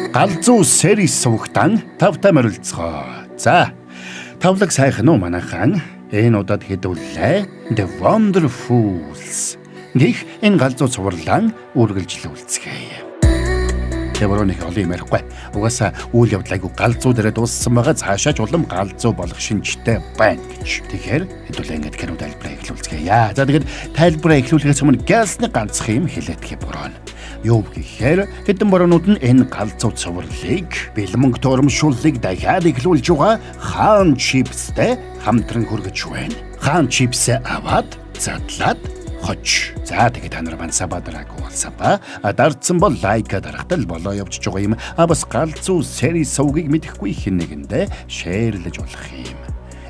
Галзуу series сувагтан тавтай морилцгоо. За, тавлаг сайхан уу манайхан? Энэ удаад хэдүүлээ The Wonderfools гэх энэ галзуу цувралаа үргэлжлүүлцгээе. Тэврүүнийх олон юм ярихгүй. Угаасаа үйл явдал айгу галзуу дээрээ дууссан байгаа. Цаашаа ч улам галзуу болох шинжтэй байна гэж. Тэгэхээр хэдүүлээ ингээд кино тайлбараа эхлүүлцгээе. За, тэгээд тайлбараа эхлүүлэхээс өмнө гэлсний ганцхан юм хэлээдхий бороо. Юу гэхээр хэдэн бороонууд нь энэ галзуу цувралыг бэлмөнг турамшууллыг дахиад эхлүүлж байгаа Хаан чипстэй хамтран хүргэж байна. Хаан чипсээ аваад задлаад хож. За, тэгээд та нар маань sub аа дараагүй бол sub аа дарцсан бол like аа дарахтал болоо явж байгаа юм. А бас галзуу series сувгийг мэдэхгүй хэн нэгэндээ share лэж болох юм.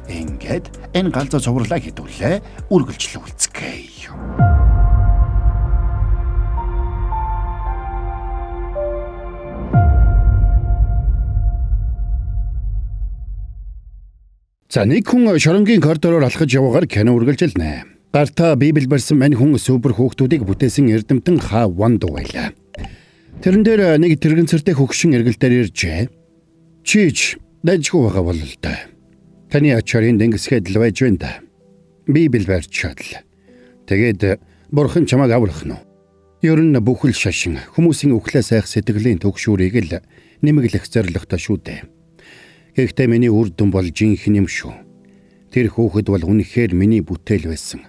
Ингээд энэ галзуу цувралаа хэдүүлээ үргэлжлүүлцгээе. За, нэг хүн шоронгийн коридороор алхаж яваагаар кино үргэлжилнэ. Гартаа библ барьсан мань хүн супер хүүхдүүдийг бүтээсэн эрдэмтэн Ха Ванду байлаа. Тэрэн дээр нэг тэргэнцэртэй хөгшин эргэлдээр иржээ. Чийч дайжгүй байгаа бол л да. Таны ачаар энэ дэнгисгээд л байж байна да. Библ барьчаад л. Тэгээд бурхан чамайг аврах нь уу? Ер нь бүхэл шашин хүмүүсийн үхлээ сайх сэтгэлийн төгшүүрийг л нэмэглэх зорилготой шүү дээ. Гэхдээ миний үр дүн бол жинхэнэ юм шүү. Тэр хүүхэд бол үнэхээр миний бүтээл байсан.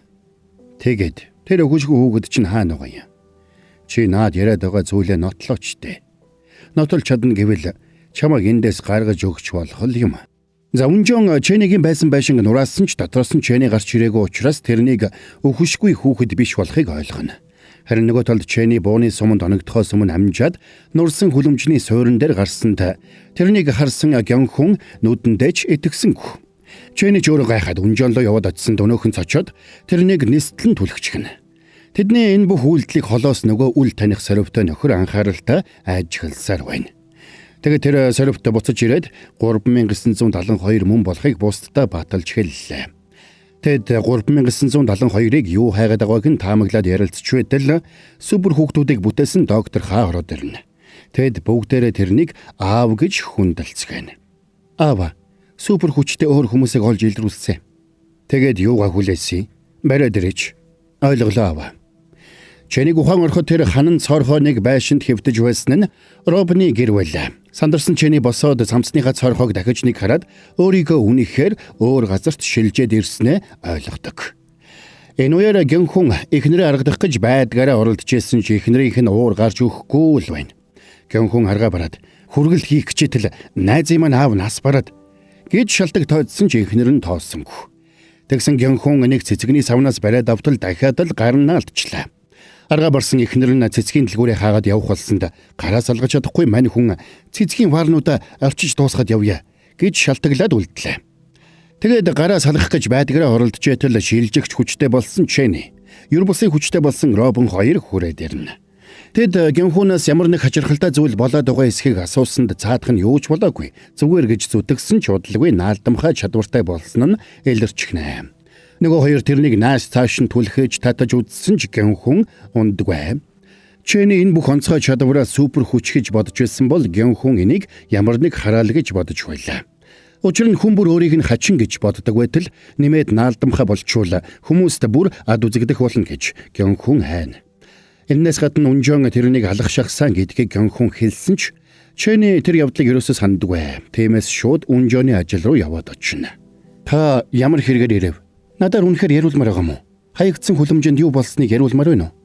Тэгээд тэр өгөжгүй хүүхэд чинь хаана байгаа юм? Чи наад яриад байгаа зүйлээ нотлооч дээ. Нотолж чадна гэвэл чамайг эндээс гаргаж өгч болох л юм. За, Үнжон Чэнигийн байсан байшинг нураасан ч дотроос нь Чэни гарч ирээгүй учраас тэрнийг өхөшгүй хүүхэд биш болохыг ойлгоно. Харин нөгөө талд Чэни бууны суманд оногдохоос өмнө амжаад нурсан хүлэмжний суурин дээр гарсанд тэрнийг харсан Гянхун нүдэндээ ч итгэсэнгүй. Чэни ч өөрөө гайхаад Үнжон руу яваад очисон дөнөөхөн цочоод тэрнийг нислэн түлхчихнэ. Тэдний энэ бүх үйлдэлийг холоос нөгөө үл таних сорвтой нөхөр анхааралтай ажигласаар байна. Тэгээд тэр сорвтой буцаж ирээд 3972 мөн болохыг бусдад баталж хэллээ. Тэд 3972-ыг юу хайгаад байгааг нь таамаглаад ярилцж байтал супер хүүхдүүдийг бүтээсэн доктор Хаа ороод ирнэ. Тэд бүгдээрээ тэрнийг аав гэж хүндэлцгэнэ. Аава, супер хүчтэй өөр хүмүүсийг олж илрүүлсэн. Тэгээд юугаа хүлээсэн? Бариад ирээч. Ойлголоо, аава. Чэнийг ухаан ороход тэр ханан цорхоо нэг байшинд хэвтэж байсан нь Робны гэр байлаа. Сандарсан Чэний босоод самсныхаа цорхоог дахиж нэг хараад өөрийгөө үнэхээр өөр газарт шилжээд ирснээ ойлгодог. Энэ үеэр Гэнхүн эхнэрээ аргадах гэж байдгаараа оролдож исэн ч эхнэрийнх нь уур гарч өгөхгүй л байна. Гэнхүн аргаа бараад хүргэл хийх гэжтэл найзын маань аав нас бараад гэж шалтаг тойдсон ч эхнэр нь тоосонгүй. Тэгсэн Гэнхүн нэг цэцэгний савнаас бариад автал дахиад л гарнаа алдчихлаа. Аргаа барсан эхнэр нь цэцгийн дэлгүүрээ хаагаад явах болсонд гараа салгаж чадахгүй мань хүн цэцгийн варнуудаа авчиж дуусгаад явъя гэж шалтгаглаад үлдлээ. Тэгээд гараа салгах гэж байдгаараа оролдож байтал шилжигч хүчтэй болсон Чэни, ер бусын хүчтэй болсон Робин хоёр хүрээд ирнэ. Тэд Гэнхүүнээс ямар нэг хачирхалтай зүйл болоод байгаа эсхийг асуусанд цаадах нь юу ч болоогүй. Зүгээр гэж зүтгэсэн ч удалгүй наалдамхай чадвартай болсон нь илэрчихнэ. Нөгөө хоёр тэрнийг нааш цааш нь түлхэж татаж үзсэн ч Гэнхүн ундгүй. Чэни энэ бүх онцгой чадвараа супер хүч гэж бодож байсан бол Гэнхүн энийг ямар нэг хараал гэж бодож байлаа. Учир нь хүн бүр өөрийг нь хачин гэж боддог байтал нэмээд наалдамхай болчвол хүмүүст бүр ад үзэгдэх болно гэж Гэнхүн хайна. Эннээс гадна Үнжон тэрнийг алах шахсан гэдгийг Гэнхүн хэлсэн ч Чэни тэр явдлыг ерөөсөө санддаггүй. Тиймээс шууд Үнжоны ажил руу яваад очино. Та ямар хэрэгээр ирэв? Надаар үнэхээр яриулмаар байгаа юм уу? Хаягдсан хүлэмжинд юу болсныг яриулмаар байна уу?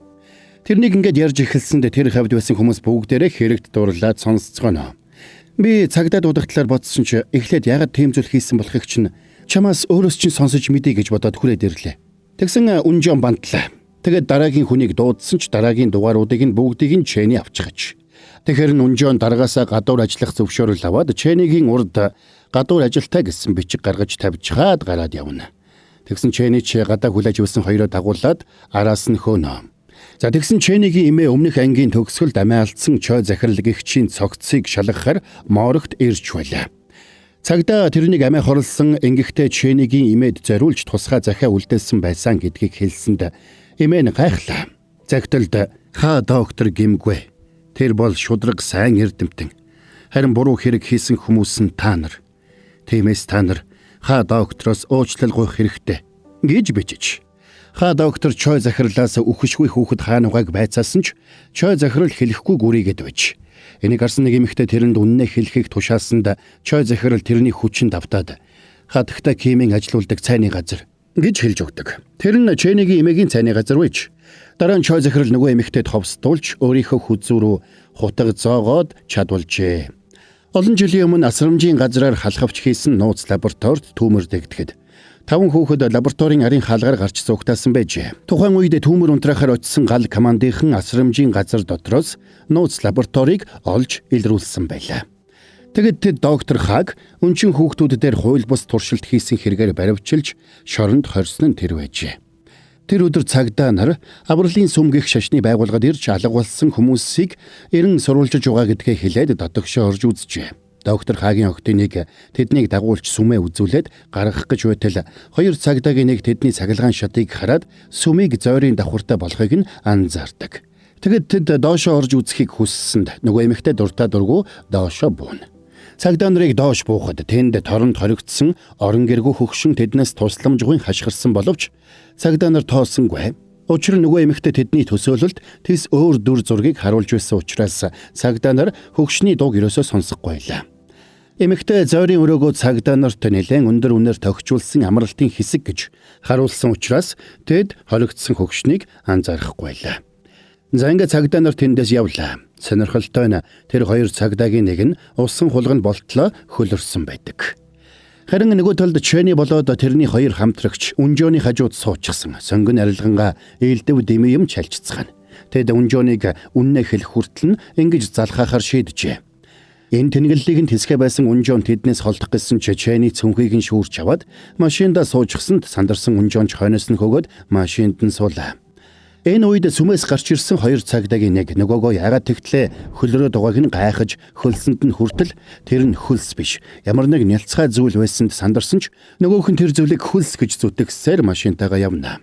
Тэрнийг ингээд ярьж эхэлсэнд тэр хавьд байсан хүмүүс бүгдээрээ хэрэгт дурлаад сонсцгоно. Би цагдаа дуудах талаар бодсон ч эхлээд яагаад тийм зүйл хийсэн болохыг чинь чамаас өөрөөс чинь сонсож мэдье гэж бодоод хүрээд ирлээ. Тэгсэн Үнжон бантлаа. Тэгээд дараагийн хүнийг дуудсан ч дараагийн дугааруудыг нь бүгдийг нь Чэни авчихаж. Тэгэхээр нь Үнжон даргаасаа гадуур ажиллах зөвшөөрөл аваад Чэнигийн урд гадуур ажилтай гэсэн бичиг гаргаж тавьчихаад гараад явна. Тэгсэн Чэни ч гадаа хүлээж өгсөн хоёроо дагуулад араас нь хөөнө. За, тэгсэн Чэнигийн эмээ өмнөх ангийн төгсгөлд амиа алдсан чой захирал гэгчийн цогцыг шалгахаар морогт ирж байлаа. Цагдаа тэрнийг амиа хорлсон ингэхдээ Чэнигийн эмээд зориулж тусгай захиа үлдээсэн байсан гэдгийг хэлсэнд эмээ нь гайхлаа. Загталд Ха доктор гимгүй. Тэр бол шудраг сайн эрдэмтэн. Харин буруу хэрэг хийсэн хүмүүс нь та нар. Тиймээс та нар хаа доктороос уучлал гуйх хэрэгтэй гэж бичиж. Хаа доктор Чой захирлаас үхэшгүй хүүхэд хаанугайг байцаасан ч Чой захирал хэлэхгүй гүрийгэд байж. Энийг харсан нэг эмэгтэй тэрэнд үннээ хэлэхийг тушаасанд Чой захирал тэрний хүчин давтаад хатагта Кимийн ажилуулдаг цайны газар гэж хэлж өгдөг. Тэр нь Чэнигийн эмээгийн цайны газар байж. Дараа нь Чой захирал нөгөө эмэгтэйд ховсдуулж өөрийнхөө хүзүү рүү хутаг зоогоод чадвалжээ. Олон жилийн өмнө асрамжийн газраар халахвч хийсэн нууц лабораторид түүмэр дэгдэхэд 5 хүүхэд лабораторийн арын хаалгаар гарч зугтаасан байжээ. Тухайн үед түүмэр унтраахаар очисон гал командынхан асрамжийн газар дотроос нууц лабораторийг олж илрүүлсэн байлаа. Тэгэд тэд доктор Хаг өнчин хүүхдүүд дээр хууль бус туршилт хийсэн хэрэгээр баривчилж шоронд хорьсон нь тэр байжээ. Тэр өдөр цагдаа нар авралын сүм гих шашны байгууллагад ирж алга болсон хүмүүсийг эрен сурвалжиж байгаа гэдгээ хэлээд дотогшоо орж үзжээ. Доктор Хагийн охидын нэг тэднийг дагуулж сүмээ үзүүлээд гаргах гэж байтал хоёр цагдаагийн нэг тэдний цахилгаан шатыг хараад сүмийг зойрын давхартай болохыг нь анзаардаг. Тэгэд тэд доошоо орж үзэхийг хүссэнд нөгөө эмэгтэй дуртай дургу доошоо бууна. Цагдаа нарыг доош буухад тэнд торонд хоригдсон орон гэргүй хөгшин тэднээс тусламжгүй хашгирсан боловч цагдаа нар тоосонгүй. Учир нь нөгөө эмэгтэй тэдний төсөөлөлд тэс өөр дүр зургийг харуулж байсан учраас цагдаа нар хөгшний дууг ерөөсөө сонсохгүй байлаа. Эмэгтэй зойрын өрөөгөө цагдаа нарт нэлээд өндөр үнээр тохижуулсан амралтын хэсэг гэж харуулсан учраас тэд хоригдсон хөгшнийг анзаарахгүй байлаа. За ингээ цагдаа нар тэндээс явлаа. Сонирхолтой нь тэр хоёр цагдаагийн нэг нь усан хулганд болтлоо хөлөрсөн байдаг. Харин нөгөө талд Чэни болоод тэрний хоёр хамтрагч Үнжооны хажууд суучихсан. Сонгон арилгангаа ээлдэв дэмий юм чалчицгаана. Тэд Үнжооныг үннээ хэлэх хүртэл нь ингэж залхаахаар шийджээ. Энэ тэнэглэлийг нь тэсгэ байсан Үнжоон тэднээс холдох гэсэн ч Чэни цүнхийг нь шүүрч аваад машиндаа суужхсанд сандарсан Үнжоон ч хойноос нь хөөгөөд машинд нь суулаа. Энэ үед сүмээс гарч ирсэн хоёр цагдаагийн нэг нөгөөгөө яагаад тэгтлээ хөлрөөд байгааг нь гайхаж хөлсөнд нь хүртэл тэр нь хөлс биш. Ямар нэг нялцгай зүйл байсанд сандарсан ч нөгөөх нь тэр зүйлийг хөлс гэж зүтгэсээр машинтайгаа явна.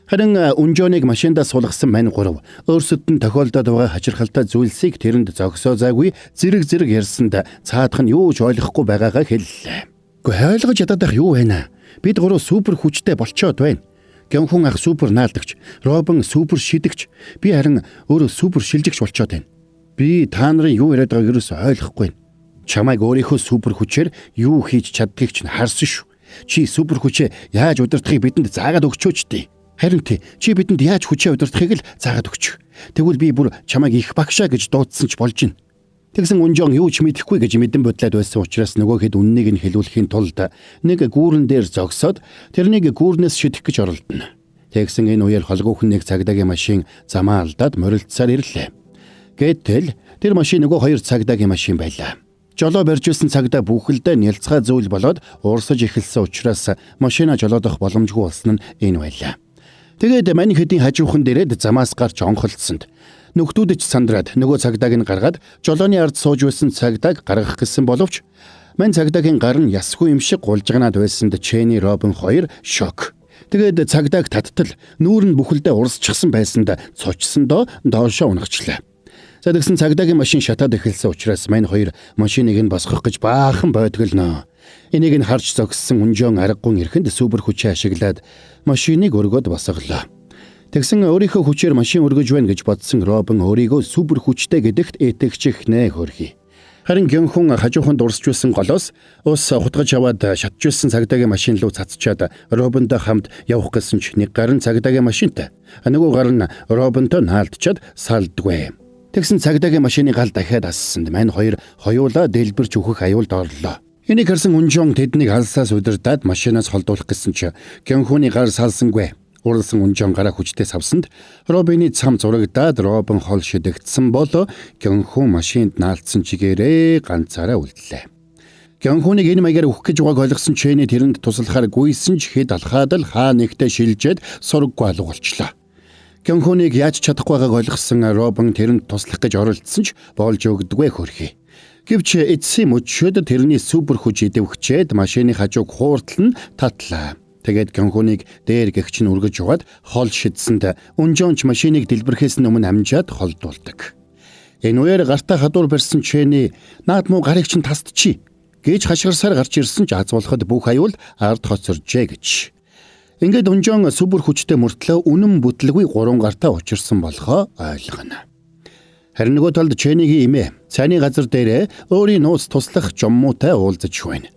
Харин Үнжооныг машиндаа суулгасан мань гурав өөрсдөд нь тохиолдоод байгаа хачирхалтай зүйлсийг тэрэнд зогсоо зайгүй зэрэг зэрэг ярьсанд цаадах нь юу ч ойлгохгүй байгаагаа хэллээ. Гэхдээ ойлгож ядаад байх юу байна? Бид гурав супер хүчтэй болчоод байна. Гянхун ах супер наалдагч, Робин супер шидэгч, би харин өөрөө супер шилжигч болчоод байна. Би та нарын юу яриад байгааг ерөөсөө ойлгохгүй байна. Чамайг өөрийнхөө супер хүчээр юу хийж чаддгийг чинь харсан шүү. Чи супер хүчээ яаж удирдахыг бидэнд заагаад өгчөөч дээ. Харин тий, чи бидэнд яаж хүчээ удирдахыг л заагаад өгч. Тэгвэл би бүр чамайг их багшаа гэж дуудсан ч болж байна. Тэгсэн Үнжон юу ч мэдэхгүй гэж мэдэн бодлоод байсан учраас нөгөө хэд үннийг нь хэлүүлэхийн тулд нэг гүүрэн дээр зогсоод тэрнийг гүүрнээс шидэх гэж оролдоно. Тэгсэн энэ үеэр холгүйхэн нэг цагдаагийн машин замаа алдаад морилдсаар ирлээ. Гэтэл тэр машин нөгөө хоёр цагдаагийн машин байлаа. Жолоо барьж байсан цагдаа бүхэлдээ нялцгай зүйл болоод уурсаж эхэлсэн учраас машина жолоодох боломжгүй болсон нь энэ байлаа. Тэгээд мань хэдийн хажуухан дээрээ замаас гарч онхолдсонд нөхдүүд ч сандраад нөгөө цагдааг нь гаргаад жолооны ард сууж байсан цагдааг гаргах гэсэн боловч мань цагдаагийн гар нь ясгүй юм шиг гулжганаад байсанд Чэни Робин хоёр шок. Тэгээд цагдааг таттал нүүр нь бүхэлдээ урсчихсан байсанд цочсондоо доошоо унахчлаа. За тэгсэн цагдаагийн машин шатаад эхэлсэн учраас мань хоёр машиныг нь босгох гэж баахан бодголно. Энийг нь харж зогссон Үнжоон аргагүй эрхэнд супер хүчээ ашиглаад машиныг өргөөд босголоо. Тэгсэн өөрийнхөө хүчээр машин өргөж байна гэж бодсон Робин өөрийгөө супер хүчтэй гэдэгт итгэж нэ хөрхий. Харин Гянхун хажууханд урсж байсан голоос ус хутгаж аваад шатж байсан цагдаагийн машин руу цацчаад Робинтой хамт явах гэсэн ч нэг гар нь цагдаагийн машинтай, нөгөө гар нь Робинтой наалдчаад салдгүй. Тэгсэн цагдаагийн машины гал дахиад ассанд мань хоёр хоёулаа дэлбэрч өөхөх аюулд орлоо. Энийг харсан Үнжон тэднийг алсаас удирдаад машинаас холдуулах гэсэн ч Гянхуны гар салсангүй. Уралсан Үнжон гараа хүчтэй савсанд Робины цам зурагдаад Робин хол шидэгдсэн бол Гянхун машинд наалдсан чигээрээ ганцаараа үлдлээ. Гянхуныг энэ маягаар үхэх гэж байгааг ойлгосон Чэни тэрэнд туслахаар гүйсэн ч хэд алхаад л хаа нэгтээ шилжээд сураггүй алга болчлоо. Гянхуныг яаж чадахгүй байгааг ойлгосон Робин тэрэнд туслах гэж оролдсон ч болж өгдөггүй хөрхий. Гэвч эцсийн мөчөд тэрний супер хүч идэвхжээд машины хажууг хууртал нь татлаа. Тэгээд Гянхуныг дээр гэгч нь үргэж угаад хол шидсэнд Үнжоонч машиныг дэлбэрхээс өмнө амжаад холдуулдаг. Энэ үеэр гартаа хадуур барьсан Чэни "Наад муу гарыг чинь тасдчи" гэж хашгирсаар гарч ирсэн ч аз болоход бүх аюул ард хоцоржээ гэж. Ингээд Үнжон супер хүчтэй мөртлөө үнэн бүтлгүй 3 гартаа учирсан болохоо ойлгоно. Харин нөгөө талд Чэнигийн эмээ цайны газар дээрээ өөрийн нууц туслах Жоммуутай уулзаж байна.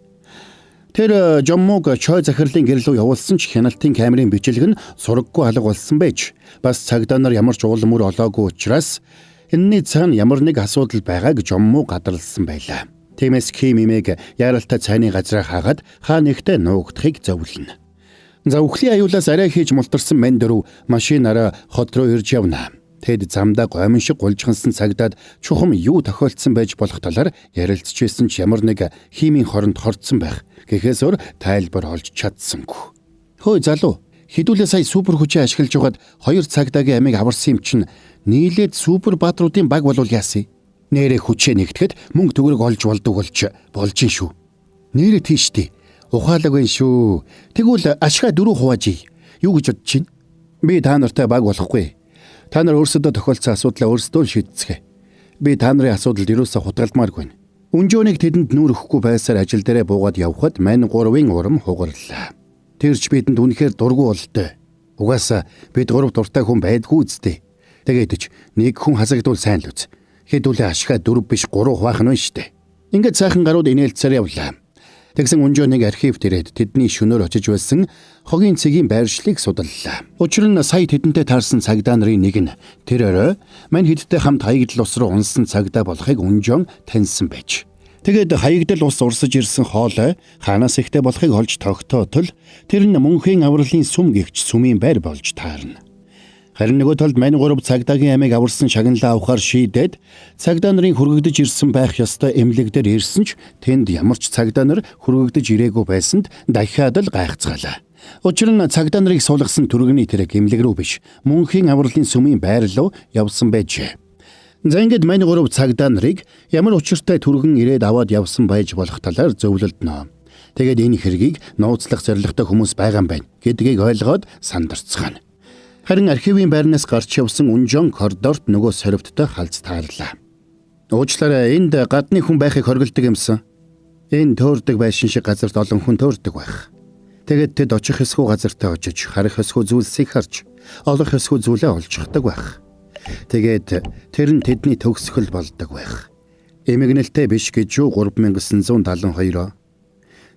Тэр Жоммууг чой захирлын гэр лүү явуулсан ч хяналтын камерын бичлэг нь сураггүй алга болсон байж бас цагдаа нар ямар ч уулам үр олоогүй учраас энэний цаана ямар нэг асуудал байгааг Жоммуу гадарлсан байлаа. Тиймээс Ким эмээг яаралтай цайны газраа хаагаад хаа нэгтээ нуугдахыг зөвлөнө. За үхлийн аюулаас арай хийж мултарсан мань дөрөв машинаараа хот руу ирж явна. Тэд замдаа гомин шиг гулжгансан цагдаад чухам юу тохиолдсон байж болох талаар ярилцж байсан ч ямар нэг химийн хоронд хорцсон байх. Гэхээс өөр тайлбар олж чадсангүй. Хөөе залуу, хэдүүлээ сая супер хүчээ ашиглаж байгаад 2 цагдаагийн амийг аварсан юм чинь нийлээд супер баатруудын баг болвол яасан? Нэрээ хүчээ нэгтгэхэд мөнгө төгрөг олж болдог болж ин шүү. Нэрээ тийш дээ. Ухаалаг байна шүү. Тэгвэл ашгаа 4 хувааж ий. Юу гэж бодож чинь? Би та нартай баг болохгүй. Та нар өөрсдөө тохиолдсон асуудлаа өөрсдөө шийдцгээе. Би та нарын асуудалд ерөөсөө хутгалдмааргүй байна. Үнжөөнийг тэдэнд нүүр өгөхгүй байсаар ажил дээрээ буугаад явхад мань гурвын урам хугарлаа. Тэр ч бидэнд үнэхээр дургүй болтой. Угаасаа бид гурав дуртай хүн байдгүй үсттэй. Тэгээд ч нэг хүн хасагдвал сайн л үз. Хэдүүлээ ашгаа 4 биш 3 хуваах нь штэ. Ингээд сайхан гарууд инээлцээр явлаа. Тэгсэн Үнжөө нэг архивт ирээд тэдний шөнөөр очиж байсан хогийн цэгийн байршлыг судаллаа. Учир нь сая тэдэнтэй таарсан цагдаа нарын нэг нь тэр орой мань хэдтэй хамт хаягдал ус руу унсан цагдаа болохыг Үнжөөн таньсан байж. Тэгээд хаягдал ус урсаж ирсэн хоолой хаанаас ихтэй болохыг олж тогтоотол тэр нь мөнхийн авралын сүм гихч сүмийн байр болж таарна. Харин нөгөө талд мань гурав цагдаагийн амийг аварсан шагналаа авахар шийдээд цагдаа нарын хүргэгдэж ирсэн байх ёстой эмнэлэг дээр ирсэн ч тэнд ямар ч цагдаа нар хүргэгдэж ирээгүй байсанд дахиад л гайхацгаалаа. Учир нь цагдаа нарыг суулгасан түргэний тэрэг эмнэлэг рүү биш, мөнхийн авралын сүмийн байр руу явсан байжээ. За ингээд мань гурав цагдаа нарыг ямар учиртай түргэн ирээд аваад явсан байж болох талаар зөвлөлдөнө. Тэгээд энэ хэргийг нууцлах зорилготой хүмүүс байгаа юм байна гэдгийг ойлгоод сандарцгаана. Харин архивын байрнаас гарч явсан Үнжон коридорт нөгөө сорвттой халз таарлаа. Уучлаарай, энд гадны хүн байхыг хоригддаг юмсан. Энэ төөрдөг байшин шиг газарт олон хүн төөрдөг байх. Тэгээд тэд очих ёсгүй газартаа очиж, харах ёсгүй зүйлсийг харж, олох ёсгүй зүйлээ олчихдаг байх. Тэгээд тэр нь тэдний төгсгөл болдог байх. Эмгэнэлтэй биш гэж юу 3972.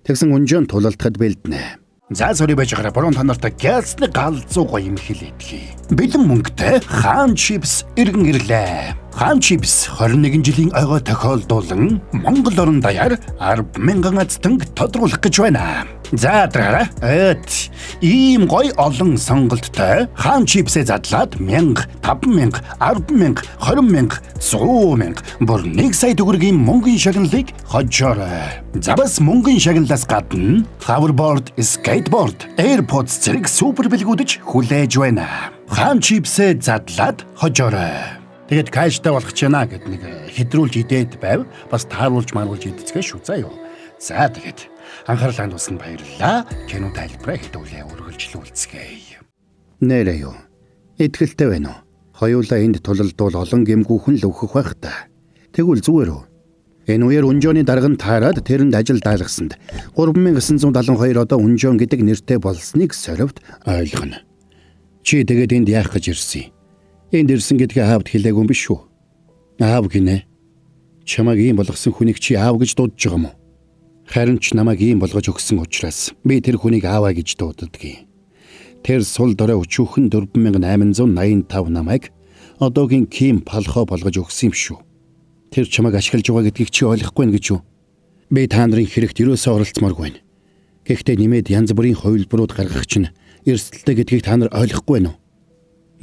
Тэгсэн Үнжон тулалдахад бэлднэ. За сори байж байгаараа буруу та нартай гялсны галзуу гоё юм хэлээдгий. Бэлэн мөнгөтэй Хаан чипс иргэн ирлээ. Хаан чипс 21 жилийн ойгоо тохиолдуулан Монгол орон даяар 10,000 азтанг тодруулах гэж байна. За дараараа. Эт ийм гоё олон сонголттой Хаан чипсээ задлаад 1000, 5000, 10,000, 20,000, 100,000 бүр 1 сая төгрөгийн мөнгөний шагналыг хожоорой. За бас мөнгөний шагналаас гадна hoverboard, skateboard, AirPods зэрэг супер бэлгүүдэж хүлээж байна. Хаан чипсээ задлаад хожоорой. Тэгээд кэштэй болох чана гэд нэг хэдрүүлж идээд байв. Бас тааруулж маруулж идцгээ шүү заа юу. За тэгээд анхаарал хандуулсанд баярлалаа. Кино тайлбараа хэдүүлээ үргэлжлүүлцгээе. Нэрээ юу? Итгэлтэй байна уу? Хоёулаа энд тулалдвал олон гэмгүүхэн л өөхөх байх та. Тэгвэл зүгээр үү? Энэ үеэр Үнжөөний дарга нь таарад тэрэнд ажил даалгасанд 3972 одоо Үнжөөн гэдэг нэртэй болсныг сорвт ойлгоно. Чи тэгээд энд яах гэж ирсэн юм? Энд ирсэн гэдгээ аавд хэлээгүй юм биш үү? Аав гинэ. Чамайг ийм болгосон хүнийг чи аав гэж дуудаж байгаа юм уу? Харин ч намайг ийм болгож өгсөн учраас би тэр хүнийг ааваа гэж дууддгийг. Тэр сул дорой өчүүхэн 4885 намайг одоогийн Ким Палхо болгож өгсөн юм шүү. Тэр чамайг ашиглаж байгаа гэдгийг чи ойлгохгүй нь гэж юу? Би та нарын хэрэгт ерөөсөө оролцмооргүй байна. Гэхдээ нэмээд янз бүрийн хувилбарууд гаргах чинь эрсдэлтэй гэдгийг та нар ойлгохгүй байна уу?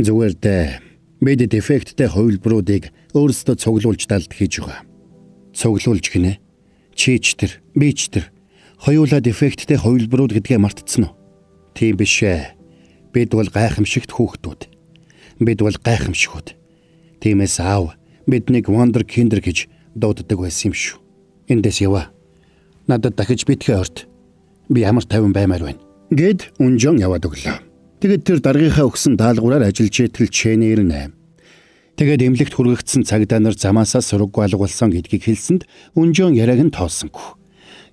Зүгээр дээ. Бид дефекттэй хувилбаруудыг өөрсдөө цуглуулж далд хийж байгаа. Цуглуулж гинэ. Чи ч тэр, би ч тэр. Хоёулаа дефекттэй хувилбарууд гэдгээ мартцсан уу? Тийм биш ээ. Бид бол гайхамшигт хүүхдүүд. Бид бол гайхамшигуд. Тиймээс аав биднийг Wonder Kinder гэж дууддаг байсан юм шүү. Эндээс яваа. Надад дахиж битгий орт. Би ямар тайван баймаар байна. Гэд Үнжон яваад өглөө. Тэгээд тэр даргийнхаа өгсөн даалгавраар ажиллаж итэл Чэнэ ирнэ. Тэгээд эмнэлэгт хүргэгдсэн цагдаа нар замаасаа сураггүй алга болсон гэдгийг хэлсэнд Үнжон яриаг нь тоосонгүй.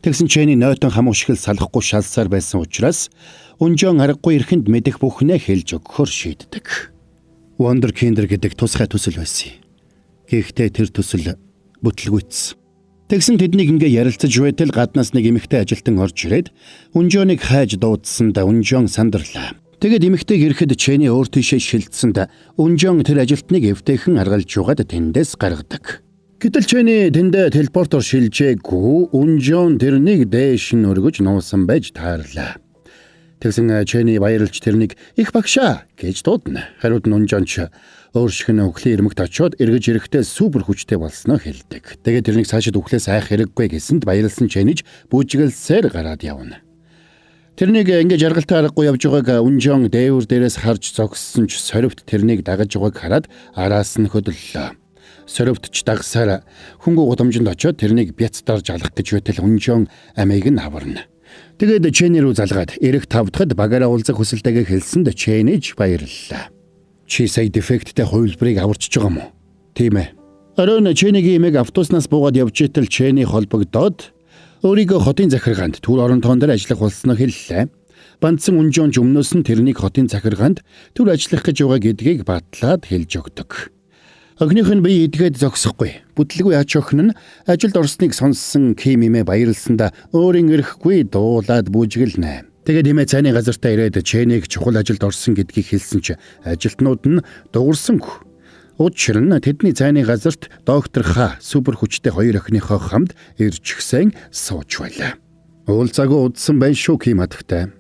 Тэгсэн Чэний нойтон хам ушгил салахгүй шалсаар байсан учраас Үнжон аргагүй эрхэнд мэдэх бүхнээ хэлж өгөхөөр шийддэг. Wonder Kinder гэдэг тусгай төсөл байсан. Гэхдээ тэр төсөл бүтлгүйцсэн. Тэгсэн тэднийг ингээ ярилцаж байтал гаднаас нэг эмэгтэй ажилтан орж ирээд Үнжоныг хайж дуудсанд Үнжон сандарлаа. Тэгээд эмэгтэйг ирэхэд Чэний өөр тийшээ шилжсэнд Үнжон тэр ажилтныг эвтэйхэн аргалж югаад тэндээс гаргадаг. Гэтэл Чэний тэндээ телепортоор шилжээгүй Үнжон тэрнийг дээш нь өргөж нуусан байж таарлаа. Тэгсэн Чэний баярлж тэрнийг их багшаа гэж дуудана. Хариуд нь Үнжон ч өөр шиг нь үхлийн ирмэгт очиод эргэж ирэхдээ супер хүчтэй болсноо хэлдэг. Тэгээд тэрнийг цаашид үхлээс айх хэрэггүй гэсэнд баярлсан Чэниж бүжиглсээр гараад явна. Тэрнийг ингэ жаргалтай аргагүй явж байгааг Үнжон дээвэр дээрээс харж зогссон ч сорвт тэрнийг дагаж байгааг хараад араас нь хөдөллөө. Сорвт ч дагсаар хөнгө гудамжинд очиод тэрнийг бяц дарж алах гэж байтал Үнжон амийг нь аварна. Тэгээд Чэни рүү залгаад эрэг тавдахад багаараа уулзах хүсэлтэйгээ хэлсэнд Чэниж баярлалаа. Чи сая дефекттэй хувилбарыг аварчж байгаа юм уу? Тийм ээ. Оройн Чэнигийн эмээг автобуснаас буугаад явж итэл Чэни холбогдоод өөрийгөө хотын захиргаанд төр орон тоон дээр ажиллах болсноо хэллээ. Бандсан Үнжон ч өмнөөс нь тэрнийг хотын захиргаанд төр ажиллах гэж байгаа гэдгийг батлаад хэлж өгдөг. Охиных нь бие эдгээд зогсохгүй. Бүтлгүй ач охин нь ажилд орсныг сонссон Ким эмээ баярлсандаа өөрийн эрэхгүй дуулаад бүжиглэнэ. Тэгээд эмээ цайны газартаа ирээд Чэнийг чухал ажилд орсон гэдгийг хэлсэн чи ажилтнууд нь дуурсангүй. Учир нь тэдний цайны газарт доктор Ха супер хүчтэй хоёр охиныхоо хамт ирчихсэн сууж байлаа. Уулзаагүй удсан байна шүү Ким хатагтай.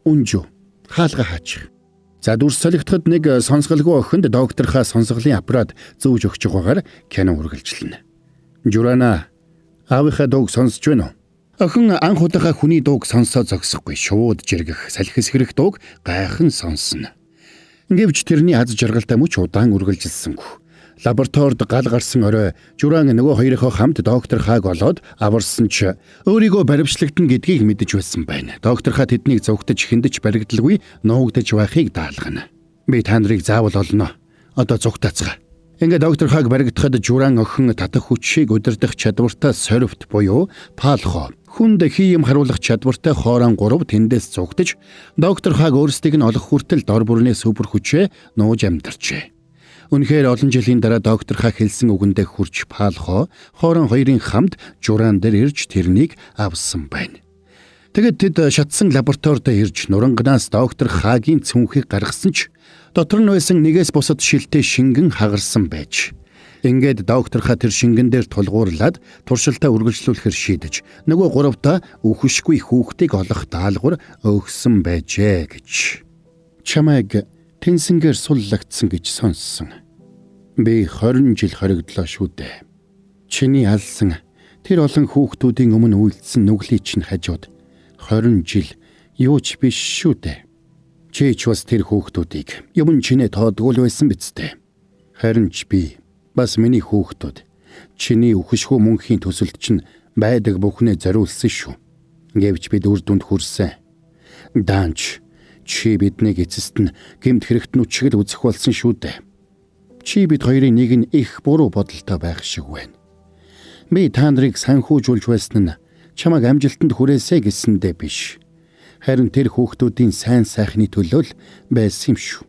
Үнжүү хаалга хаачих. За дүрс солигдоход нэг сонсголгүй охинд доктор Ха сонсголын аппарат зүүж өгч байгаагаар кино үргэлжлэнэ. Журана аавынхаа дууг сонсож байна уу? Охин анх удаага хүний дууг сонсоо зогсохгүй шууд жиргэх салхис хэрэг дууг гайхан сонсно. Гэвч тэрний аз жаргалтай мөч удаан үргэлжилсэнгүй. Лабораторид гал гарсан орой Журан нөгөө хоёрынхоо хамт доктор Хааг олоод аварсан ч өөрийгөө баривчлагдана гэдгийг мэдэж байсан байна. Доктор Ха тэднийг зугтаж хиндэж баригдалгүй нуугдаж байхыг даалгана. Би та нарыг заавал олно. Одоо зугтаацгаа. Ингээ доктор Хааг баригдахад Журан охин татах хүчийг удирдах чадвартай сорвт буюу палхо хүнд хий юм харуулах чадвартай хоорон гурав тэндээс зугтаж доктор Хааг өөрсдийг нь олох хүртэл дор бүрний супер хүчээ нууж амьдарчээ. Үнэхээр олон жилийн дараа доктор Ха хэлсэн үгэндээ хүрч палхо хоорон хоёрын хамт Журан дээр ирж тэрнийг авсан байна. Тэгээд тэд шатсан лабораторид ирж нуранганаас доктор Хагийн цүнхийг гаргасан ч дотор нь байсан нэгээс бусад шилтэй шингэн хагарсан байж. Ингээд доктор Ха тэр шингэн дээр тулгуурлаад туршилтаа үргэлжлүүлэхэр шийдэж нөгөө гуравтаа үхэшгүй хүүхдийг олох даалгавар өгсөн байжээ гэж. Чамайг тэнсэнгээр суллагдсан гэж сонссон. Би 20 жил хоригдлоо шүү дээ. Чиний алсан тэр олон хүүхдүүдийн өмнө үйлдсэн нүглийн чинь хажууд 20 жил юу ч биш шүү дээ. Чи ч бас тэр хүүхдүүдийг юм чинээ тоодгүй л байсан биз дээ. Харин ч би бас миний хүүхдүүд чиний үхэшгүй мөнхийн төсөлд чинь байдаг бүхнээ зориулсан шүү. Гэвч бид үр дүнд хүрсэн. Даанч чи биднийг эцэст нь гэмт хэрэгтнүүд шиг л үзэх болсон шүү дээ. Чи бид хоёрын нэг нь их буруу бодолтой байх шиг байна. Би та нарыг санхүүжүүлж байсан нь чамайг амжилтанд хүрээсэй гэсэндээ биш. Харин тэр хүүхдүүдийн сайн сайхны төлөө л байсан юм шүү.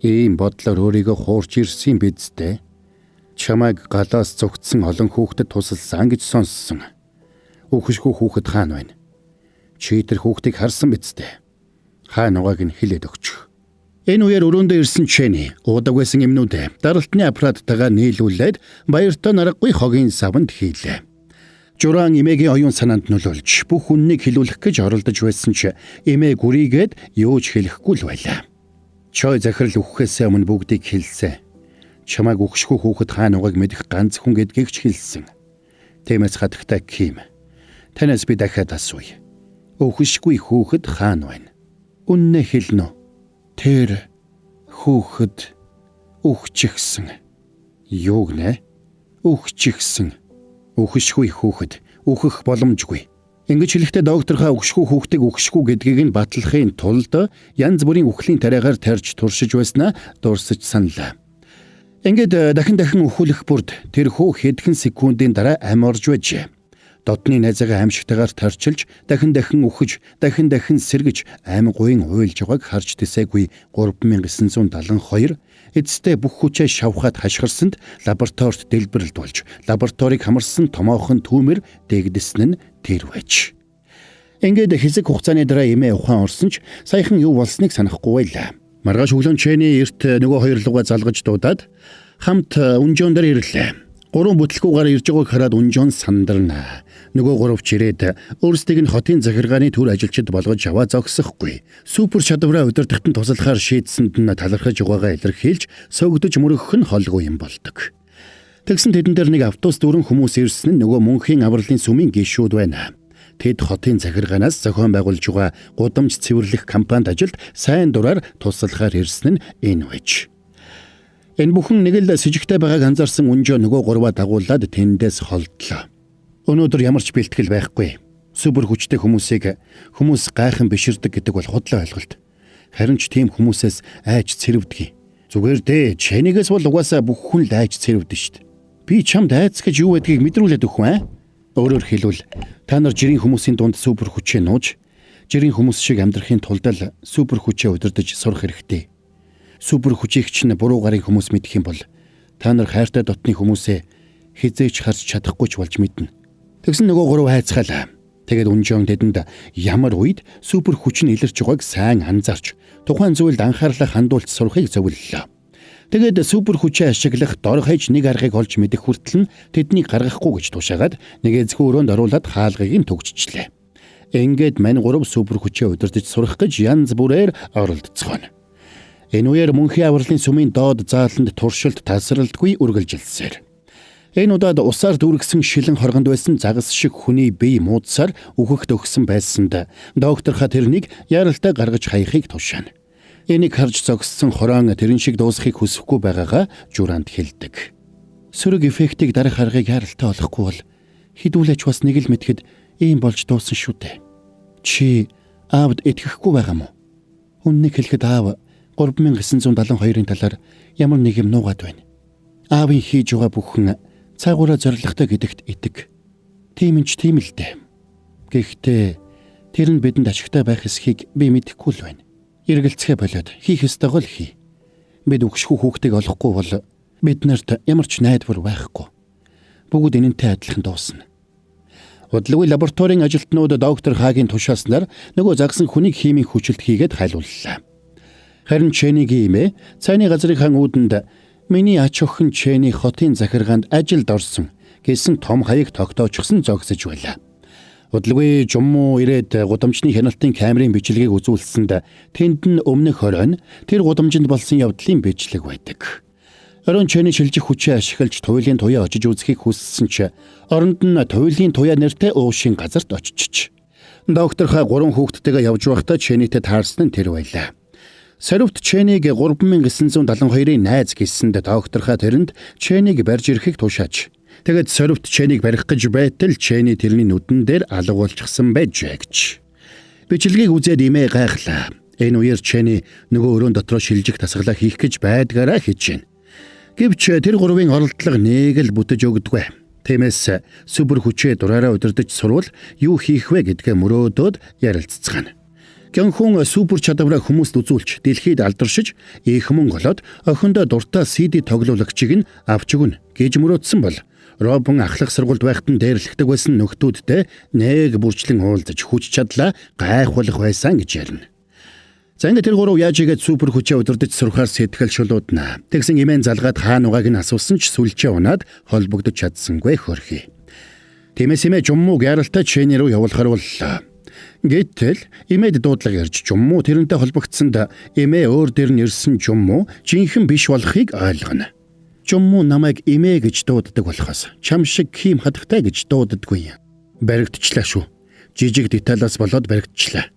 Ийм бодлоор өөрийгөө хуурч ирсэн биз дээ. Чамайг галаас зугтсан олон хүүхдэд тусалсан гэж сонссон. Үхэшгүй хүүхэд хаана байна? Чи тэр хүүхдийг харсан биз дээ. Хаана байгааг нь хэлээд өгч. Энэ үеэр өрөөндөө ирсэн Чэни уудаг байсан юмнуудээ даралтны аппараттайгаа нийлүүлээд баяртай наргагүй хогийн савнд хийлээ. Журан эмээгийн оюун санаанд нөлөөлж бүх үннийг хэлүүлэх гэж оролдож байсан ч эмээ гүрийгээд юу ч хэлэхгүй л байлаа. Чой захирал үхэхээс өмнө бүгдийг хэлсэн. Чамайг үхэшгүй хүүхэд хаана байгааг мэдэх ганц хүн гэдгийг ч хэлсэн. Тиймээс хатагтай Ким. Танаас би дахиад асууя. Үхэшгүй хүүхэд хаана байна? Үннээ хэлнэ үү? Тэр хүүхэд үхчихсэн. Юу гэнэ? Үхчихсэн. Үхэшгүй хүүхэд үхэх боломжгүй. Ингэж хэлэхдээ доктор Ха үхэшгүй хүүхдийг үхэшгүй гэдгийг нь батлахын тулд янз бүрийн үхлийн тариагаар тарьж туршиж байснаа дурсаж саналаа. Ингээд дахин дахин өхүүлэх бүрд тэр хүү хэдхэн секундын дараа ам орж байжээ. Дотны найзаагаа аимшигтайгаар тарчилж, дахин дахин үхэж, дахин дахин сэргэж, ам гуйн уйлж байгааг харж тэсээгүй 3972 эцэстээ бүх хүчээ шавхаад хашгирсанд лабораторид дэлбэрэлт болж, лабораторийг хамарсан томоохон түүмэр дэгдэсэн нь тэр байж. Ингээд хэсэг хугацааны дараа эмээ ухаан орсон ч саяхан юу болсныг санахгүй байлаа. Маргааш өглөө Чэний эрт нөгөө хоёр лугаа залгаж дуудаад хамт Үнжон дээр ирлээ. Гурван бүтлгүүгаар ирж байгааг хараад Үнжон сандарна. Нөгөө гурав ч ирээд өөрсдийг нь хотын захиргааны төр ажилчид болгож аваа зогсохгүй. Супер чадвараа удирдахад нь туслахаар шийдсэнд нь талархаж байгаагаа илэрхийлж сөгдөж мөрөгөх нь холгүй юм болдог. Тэгсэн тэдэн дээр нэг автобус дүүрэн хүмүүс ирсэн нь нөгөө мөнхийн авралын сүмийн гишүүд байна. Тэд хотын захиргаанаас зохион байгуулж байгаа гудамж цэвэрлэх компанид ажилд сайн дураар туслахаар ирсэн нь энэ байж. Энэ бүхэн нэг л сэжигтэй байгааг анзаарсан Үнжөө нөгөө гурваа дагуулад тэндээс холдлоо. Өнөөдөр ямар ч бэлтгэл байхгүй. Супер хүчтэй хүмүүсийг хүмүүс гайхан биширдэг гэдэг бол худлаа ойлголт. Харин ч тийм хүмүүсээс айж цэрвдэг. Зүгээр дээ, чэнигээс бол угаасаа бүх хүн л айж цэрвдэг шүү дээ. Би чамд айц гэж юу байдгийг мэдрүүлээд өгөх үү? Өөрөөр хэлбэл та нар жирийн хүмүүсийн дунд супер хүчээ нууж, жирийн хүмүүс шиг амьдрахын тулд л супер хүчээ удирдах сурах хэрэгтэй. Супер хүчийг чинь буруу гарын хүмүүс мэдэх юм бол та нар хайртай дотны хүмүүсээ хизээч харж чадахгүй ч болж мэднэ. Тэгсэн нөгөө гурав хайцгаалаа. Тэгээд Үнжон тэдэнд ямар үед супер хүч нь илэрч байгааг сайн анзаарч тухайн зүйлд анхаарлаа хандуулж сурахыг зөвлөлөө. Тэгээд супер хүчээ ашиглах дор хаяж нэг аргыг олж мэдэх хүртэл нь тэднийг гаргахгүй гэж тушаагаад нэг эзгүй өрөөнд оруулаад хаалгыг нь түгжчихлээ. Ингээд мань гурав супер хүчээ удирдах сурах гэж янз бүрээр оролдоцгооно. Энэ үеэр мөнхийн авралын сүмийн доод зааланд туршилт тасралтгүй үргэлжилсээр. Энэ удаад усаар дүүргэсэн шилэн хоргонд байсан загас шиг хүний бие муудсаар үхэх төгссөн байсанд доктор ха тэрнийг яралтай гаргаж хаяхыг тушаана. Энийг харж зогссон хорон тэрэн шиг дуусахыг хүсэхгүй байгаагаа Журант хэлдэг. Сөрөг эффектийг дарах аргыг яралтай олохгүй бол хідүүлээч бас нэг л мэтгэд ийм болж дууссан шүү дээ. Чи аавд итгэхгүй байгаа мó? Үннийг хэлэхэд аав 3972-ын талаар ямар нэг юм нуугаад байна. Аавын хийж байгаа бүхэн цаагаараа зоригтой гэдэгт итэг. Тийм нь ч тийм л дээ. Гэхдээ тэр нь бидэнд ашигтай байх эсхийг би мэдэхгүй л байна. Эргэлцгээ болоод хийх ёстойгоо л хий. Бид үгшгүй хүүхдийг олохгүй бол бид нарт ямар ч найдвар байхгүй. Бүгд энэнтэй адилхан дуусна. Удалгүй лабораторийн ажилтнууд доктор Хагийн тушааснаар нөгөө загсан хүнийг химийн хүчлэлт хийгээд хайлууллаа. Харин Чэнигийн эмээ цайны газрынхаа үүдэнд миний ач охин Чэни хотын захиргаанд ажилд орсон гэсэн том хаяг тогтоочсон зогсож байлаа. Удалгүй Жуммуу ирээд гудамжны хяналтын камерын бичлэгийг үзүүлсэнд тэнд нь өмнөх хоройн тэр гудамжинд болсон явдлын бичлэг байдаг. Оройн Чэни шилжих хүчээ ашиглаж туйлын туяа очиж үзэхийг хүссэн ч оронд нь туйлын туяа нэртэй уушийн газарт очиж. Доктор ха гурван хүүхэдтэйгээ явж байхдаа Чэнитэй таарсан нь тэр байлаа. Саривт Чэнийг 3972-ын найз гэсэнд доктор ха тэрэнд Чэнийг барьж ирэхийг тушаач. Тэгээд саривт Чэнийг барих гэж байтал Чэни тэрний нүдэн дээр алга болчихсон байжээ гэж. Бичлэгийг үзээд эмээ гайхлаа. Энэ үеэр Чэни нөгөө өрөөн дотроо шилжих тасгалаа хийх гэж байдгаараа хичээнэ. Гэвч тэр гурвын оролдлого нэг л бүтэж өгдөггүй. Тиймээс супер хүчээ дураараа удирдах сурвал юу хийх вэ гэдгээ мөрөөдөөд ярилццгаана. Гянхун супер чадвараа хүмүүст үзүүлж дэлхийд алдаршиж их мөнгө олоод охиндоо дуртай CD тоглуулагчийг нь авч өгнө гэж мөрөөдсөн бол Робин ахлах сургуульд байхад нь дээрлэхдэг байсан нөхдүүдтэй нэг бүрчлэн уулзаж хүч чадлаа гайхуулах байсан гэж ярина. За ингээд тэр гурав яаж игээд супер хүчээ удирдах сурахаар сэтгэл шулуудна. Тэгсэн эмээн залгаад хаа нугааг нь асуусан ч сүлжээ унаад холбогдож чадсангүй хөрхий. Тиймээс эмээ Жуммууг яралтай Чэни рүү явуулахар боллоо. Гэтэл эмээд дуудлага ярьж Жуммуу тэрнтэй холбогдсонд эмээ өөр дээр нь ирсэн Жуммуу жинхэнэ биш болохыг ойлгоно. Жуммуу намайг эмээ гэж дууддаг болохоос чам шиг хийм хадагтай гэж дууддаггүй. Баригдчихлаа шүү. Жижиг деталаас болоод баригдчихлаа.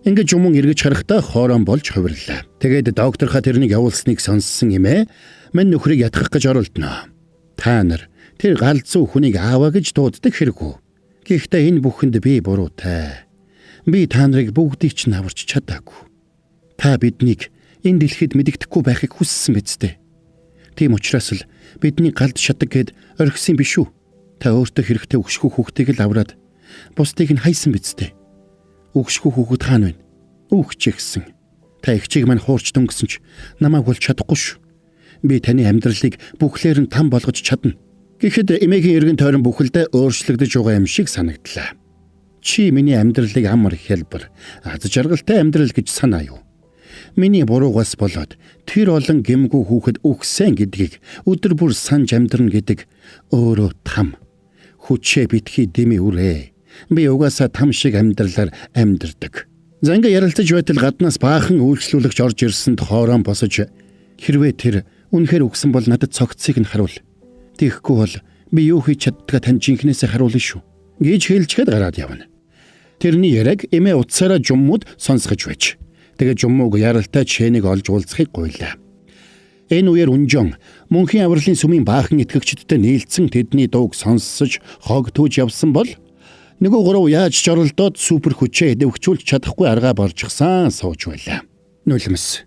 Ингээд Жумун эргэж харахдаа хоорон болж хувирлаа. Тэгээд доктор ха тэрнийг явуулсныг сонссон эмээ мань нөхрийг ятгах гэж оролдоно. Та нар тэр галзуу хүнийг ааваа гэж дууддаг хэрэггүй. Гэхдээ энэ бүхэнд би буруутай. Би та нарыг бүгдийг чинь аварч чадаагүй. Та биднийг энэ дэлхийд мэдэгдэхгүй байхыг хүссэн биз дээ. Тийм учраас л бидний галд шатаг гэд орхисон биш үү? Та өөртөө хэрэгтэй өгшгүй хүүхдийг л авраад бусдыг нь хайсан биз дээ. Өгшгүй хүүхэд хаана вэ? Үхчихсэн гэсэн. Та эгчийг мань хуурч дөнгөсөн ч намайг бол чадахгүй шүү. Би таны амьдралыг бүхлээр нь там болгож чадна. Гэхэд эмээгийн эргэн тойрон бүхэлдээ өөрчлөгдөж байгаа юм шиг санагдлаа. Чи миний амьдралыг амар хялбар, аз жаргалтай амьдрал гэж санаа юу? Миний буруугаас болоод тэр олон гэмгүй хүүхэд үхсэн гэдгийг өдөр бүр санаж амьдрна гэдэг өөрөө там. Хүчээ битгий дэмий үрээ. Би угаасаа там шиг амьдралаар амьдрдаг. За ингээ ярилцаж байтал гаднаас баахан үйлчлүүлэгч орж ирсэнд хоорон босож хэрвээ тэр үнэхээр үгсэн бол надад цогцсыг нь харуул. Тэгэхгүй бол би юу хийж чаддгаа тань жинхнээсээ харуулна шүү гэж хэлчихэд гараад явна. Тэрний яриаг эмээ утсаараа жуммууд сонсгож байж. Тэгээ жуммууг яралтай чэнийг олж уулзахыг гуйлаа. Энэ үеэр Үнжон мөнхийн авралын сүмийн баахан итгэгчдтэй нийлцэн тэдний дууг сонсож хог түүж явсан бол нөгөө гурав яаж жоролдоод супер хүчээ эдэвхжүүлж чадахгүй аргаа боржчихсан сууж байлаа. Нулимс.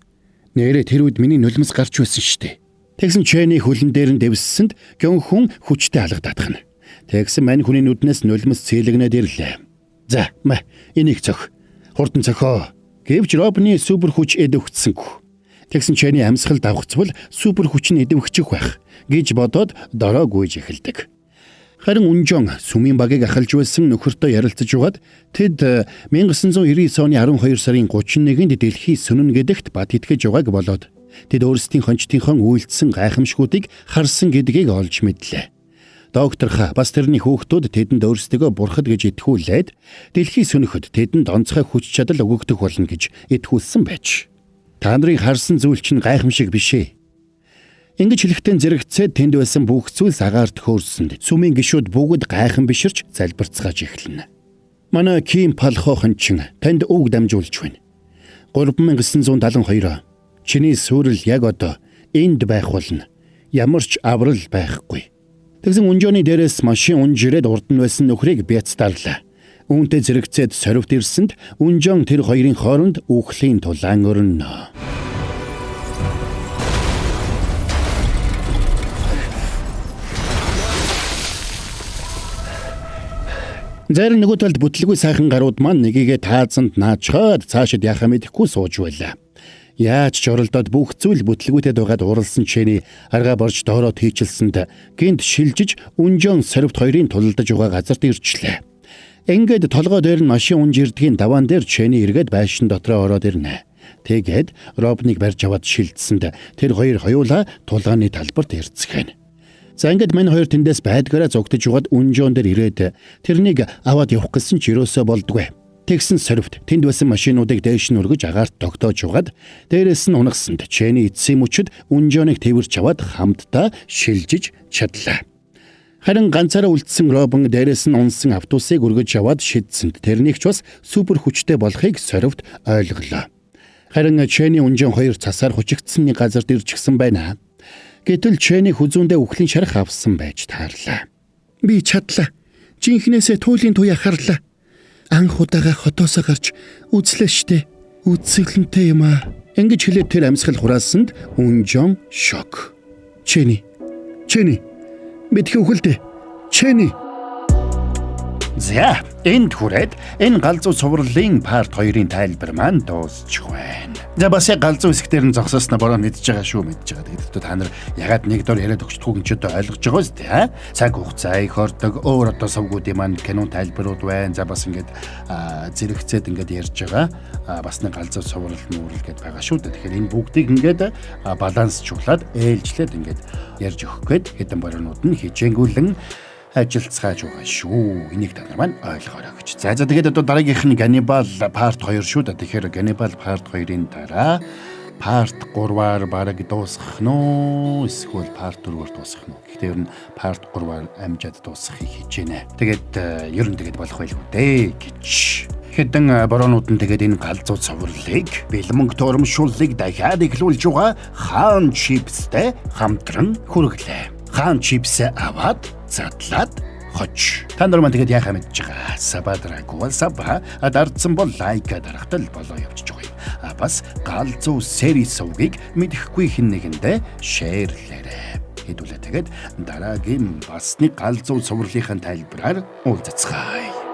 Нээрээ тэр үед миний нулимс гарч байсан штэ. Тэгсэн чэний хөлн дээр нь дэвссэнд гүн хүн хүчтэй алгадаадах нь. Тэгсэн мань хүний нүднээс нулимс цэлэгнээд ирлээ. За, мэ энийг цох. Хурдан цохоо. Гэвч Робны супер хүч эдэвхжсэнгүй. Тэгсэн чэний амьсгал давхцвал супер хүч нь эдэвхчих байх гэж бодоод дороо гүйж эхэлдэг. Харин Үнжон сүмийн багийг ахалж байсан нөхөртөө ярилцаж байгаад тэд 1999 оны 12 сарын 31-нд дэлхий сөнөн гэдэгт бат итгэж байгааг болоод тэд өөрсдийн хончтынхон үйлдсэн гайхамшгуудыг харсан гэдгийг олж мэдлээ. Доктор ха бас тэрний хүүхдүүд тэдэнд өөрсдийгөө бурхад гэж итгүүлээд дэлхий сөнөхөд тэдэнд онцгой хүч чадал өгөгдөх болно гэж итгүүлсэн байж. Та нарын харсан зүйл чинь гайхамшиг биш ээ. Ингэж хэлэхдээ зэрэгцээд тэнд байсан бүх зүйлс агаарт хөөрсөнд сүмийн гишүүд бүгд гайхан биширч залбирцгааж эхэлнэ. Манай Ким Палхо хончин танд үг дамжуулж байна. 3972 чиний сүрэл яг одоо энд байх болно. Ямар ч аврал байхгүй. Тэгсэн Үнжооны дээрээс машин унж ирээд урд нь байсан нөхрийг бяцдарлаа. Үүнтэй зэрэгцээд сорвт ирсэнд Үнжоон тэр хоёрын хооронд үхлийн тулаан өрнө. Зарим нөгөө талд бүтлгүй сайхан гарууд маань нэгийгээ таазанд наачхаад цаашид яхаа мэдэхгүй сууж байлаа. Яаж ч оролдоод бүх зүйл бүтлгүүтэд байгаад уралсан чэний аргаа борж доороо тийчилсэнд гинт шилжиж Үнжоон сорвт хоёрын тулалдаж байгаа газарт ирчлээ. Ингээд толгой дээр нь машин унж ирдгийн даваан дээр чэний эргээд байшин дотроо ороод ирнэ. Тэгээд Робныг барьж аваад шилжсэнд тэр хоёр хоёулаа тулгааны талбарт ирцгэнэ. За ингээд мань хоёр тэндээс байдгаараа зугтаж угаад Үнжоон дээр ирээд тэрнийг аваад явах гэсэн ч ерөөсөө болдгүй. Тэгсэн сорвт тэнд байсан машинуудыг дээш нь өргөж агаарт тогтоож угаад дээрээс нь унагсанд чэний эцсийн мөчөд Үнжооныг тэвэрч аваад хамтдаа шилжиж чадлаа. Харин ганцаараа үлдсэн Робин дээрээс нь унсан автобусыг өргөж аваад шидсэнд тэрнийг ч бас супер хүчтэй болохыг сорвт ойлголоо. Харин чэний Үнжоон хоёр цасаар хучигдсан нэг газарт ирчихсэн байна. Гэтэл чэний хүзүүндээ үхлийн шарх авсан байж таарлаа. Би чадлаа. Жинхнээсээ туйлын туяа харлаа. Анх удаага хотоосоо гарч үзлээ штэ. Үзэсгэлэнтэй юм аа. Ингэж хэлээд тэр амьсгал хураасанд Үнжоон шок. Чэний. Чэний. Битгий үхэлдэ. Чэний. За, энд хүрээд энэ галзуу цувралын part 2-ын тайлбар маань дуусчих байна. За бас яг галзуу хэсэг дээр нь зогсоосноо бороо мэдж байгаа шүү, мэдж байгаа. Тэгээд та нар ягаад нэг дор яриад өгчдгүү гэж одоо ойлгож байгаа үст тий. Цаг хугацаа их ордог, өөр одоо сувгуудын маань кино тайлбарууд байна. За бас ингээд зэрэгцээд ингээд ярьж байгаа. Бас нэг галзуу цуврал нүүрэл гээд байгаа шүү дээ. Тэгэхээр энэ бүгдийг ингээд балансжуулаад ээлжлээд ингээд ярьж өгөх гээд хэдэн бороонууд нь хичээнгүйлэн ажиллацгааж байгаа шүү. Энийг та нар маань ойлгоорой гэж. За тэгээд одоо дараагийнх нь Ганнибал part 2 шүү дээ. Тэгэхээр Ганнибал part 2-ын дараа part 3-аар бараг дуусгах нь уу? Эсвэл part 4-оор дуусгах нь уу? Гэхдээ ер нь part 3-аар амжаад дуусгахыг хичээнэ. Тэгээд ер нь тэгээд болох байлгүй дээ гэж. Хэдэн бороонууд нь тэгээд энэ галзуу цувралыг бэлмөнг турамшууллыг дахиад эхлүүлж байгаа хаан чипстэй хамтран хүргэлээ. Хаан чипсээ аваад задлаад хож. Та нар маань тэгээд яхаа мэдж байгаа. Sub аа дараагүй бол sub аа дардсан бол like аа дарахтал болоо явчих байгаа юм. бас Галзуу series сувгийг мэдэхгүй хэн нэгэндээ share лээрэй. Хэдүүлээ тэгээд дараагийн бас нэг галзуу цувралынхаа тайлбараар уулзацгаая.